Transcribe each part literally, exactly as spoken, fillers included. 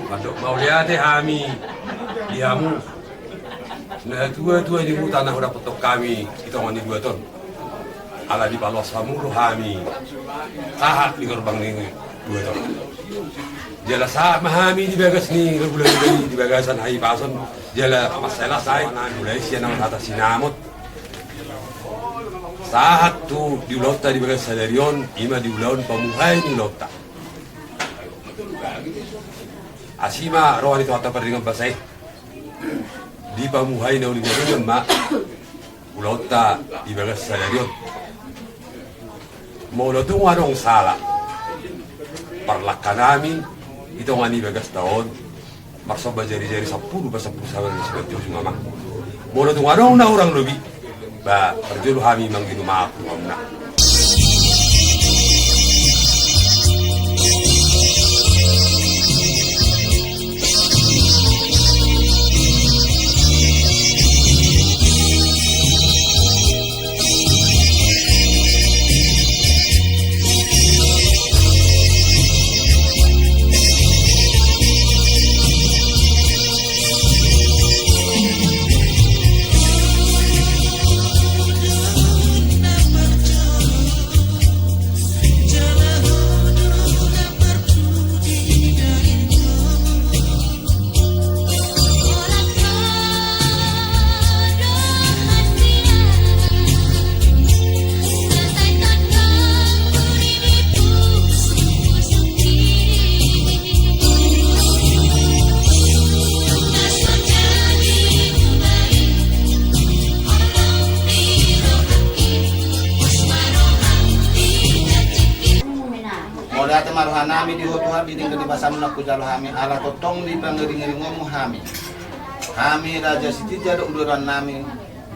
Mandok mauliate hami di hamu, natuatua ni huta na hudapothon hami di tonga ni buat on. Ala dipaloas hamu do hami sahat di gorbang ni buat on. Jala sahat ma hami di bagas ni lobi-lobi, di bagasan hahipason. Jala mansai las aek, mulai sian na marhata sinamot sahat tu di ulaonta di bagas sadari on, i ma di ulaon pamuhai ni ulaonta. Asi ma roha ni Tuhanta pardenggan basa i, dipamuhai na uli na denggan ma ulaonta di bagas sadari on. Molo tung adong sala parlangkanami di tonga ni bagasta on, marsomba jarijari sampulu pasampulu saba ni simanjujung, amang. Molo tung adong na hurang lobi, ba parjolo hami mangido maaf tu hamuna. Mauliate ma rohanami di Ho Tuhan, di denggan ni basaM na hujalo hami, ala tongtong di pangiringiringonMu hami. Hami Raja Sitinjak dohot ulaonnami,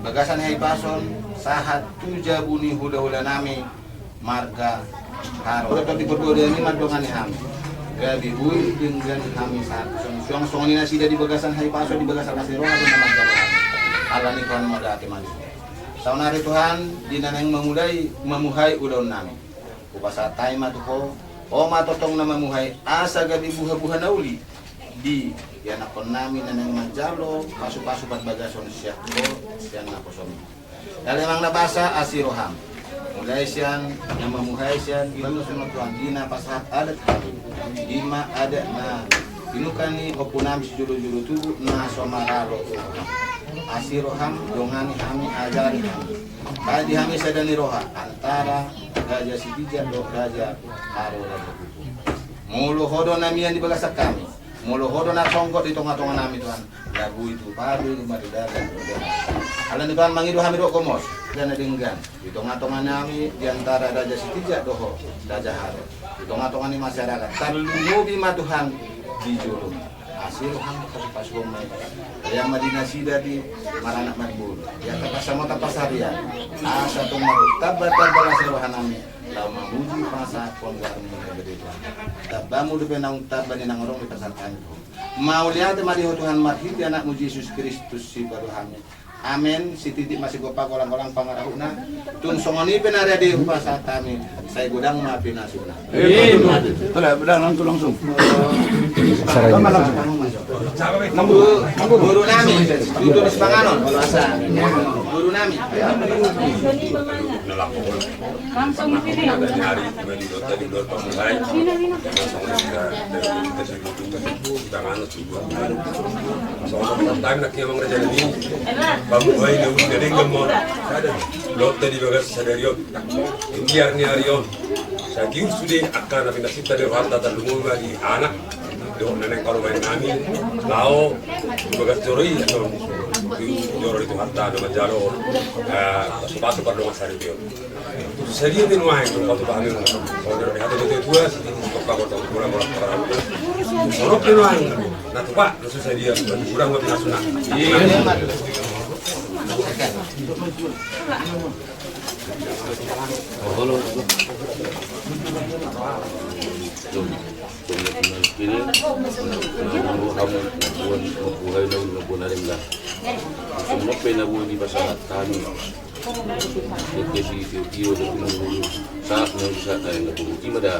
bagasan hahipason, sahat tu jabu ni hulahulanami, marga Haro. Tongtong di portibi on i mandongani hami. Gabe boi denggan hami sahat tu suang, songon i nasida di bagasan hahipason, di bagasan asi ni roha do na manjalo hami. Ala ni i Tuhan, mauliate ma di Ho. Saonari Tuhan, di na naeng mamulai, mamuhai ulaonnami, hupasahat hami ma tu Ho. Ho ma tongtong na mamuhai, asa gabe buhabuha na uli di ianakkonnami na naeng manjalo pasupasu parbagason sian Ho, sian naposoM. Ale Amang na basa, asi rohaM. Mulai sian na mamuhai, sian i ma songon Tuhan di na pasahat adat hami, i ma adat na pinungka ni ompunami sijolojolo tubu na so maralo tu rohaM. Asi rohaM, dongani hami, ajari hami. Bahen di hami sada ni roha antara Raja Sitinjak dohot Raja Haro, Raja Kuku. Molo Ho do na mian di bagasan hami, molo Ho do na songgot di tongatonganami, Tuhan, na boi tu padu i mardalan. Ala ni i Tuhan, mangido hami dohot gomos, denggan na denggan di tongatonganami, di antara Raja Sitinjak dohot Raja Haro, di tongatonga ni masyarakat. Tarlumobi ma Tuhan di jolo. Asi rohaM, pasupasuon ma i. Ia ma di nasida di maranak marboru, ia tamba samotan parsarian, asa tung martamba-tamba las ni rohanami laho mamuji pasahathon goarMu na gabe, Tuhan. Tambamu dope naung tamba ni naung adong, dipasahat hami tu Ho. Mauliate ma di Ho Tuhan, marhite AnakMu Jesus Kristus Sipatupaonami. Amen. Sititi ma sigompa, golang-golang pangarahutna. Tung songon i pe na rade hupasahat hami, sai godang ma pinasuna. Amen. Sudah, sudah, langsung, langsung. Boru, boru nami, tutu di sipanganon. Boru nami. Langsung. Songon na hata ni amang raja nami, pamuhai na uli na denggan ma ulaonta di bagas sadari on. Di biar ni ari on, sai tiur sude angka na pinasinta ni rohanta, tarlumobi ma di anak dohot na naeng parumaennami, laho di bagas joro i, asa joro ni Tuhanta na manjalo, eh, pasupasu pardongansaripeon. Sadia pe nuaeng, tu patu bahan ni rumah. Kalau dari hati betul tua, sititi sigompa, golang-golang pangarahutna. Songon pe nuaeng, na tupa, na so sadia, godang ma pinasuna. Songon na pinungka ni ompunami, na buan, na buhai, na buan areng da. Songon pe na boi dipasahat hami. Dengke sitio-tio, dengke mulu-mulu. Saat na bisa, na yang na bulu. Ima da.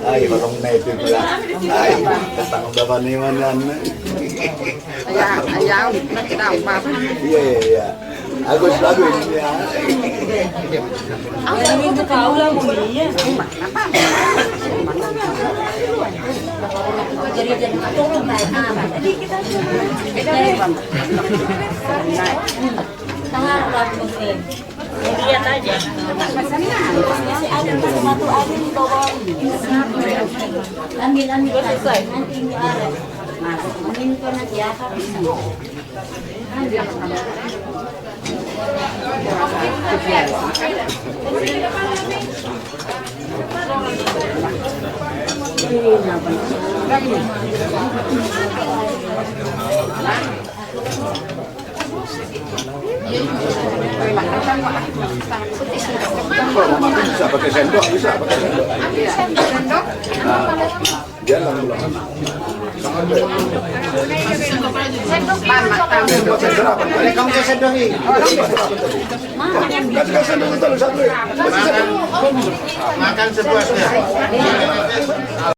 Ai, balong na itu pula. Ai, tetang bapak ni mana? Iya, iya, iya. Agus, bagus, ya. Lihat aja. Ambil, ambil. Nanti ini ada. Nah, ini kau nanti apa? Bisa pakai sendok, bisa pakai sendok. Nah, dia langsung. Sendok, sendok. Ini kamu ke sendok nih. Kasih, kasih sendok itu, satu. Kasih sendok. Makan sepuasnya.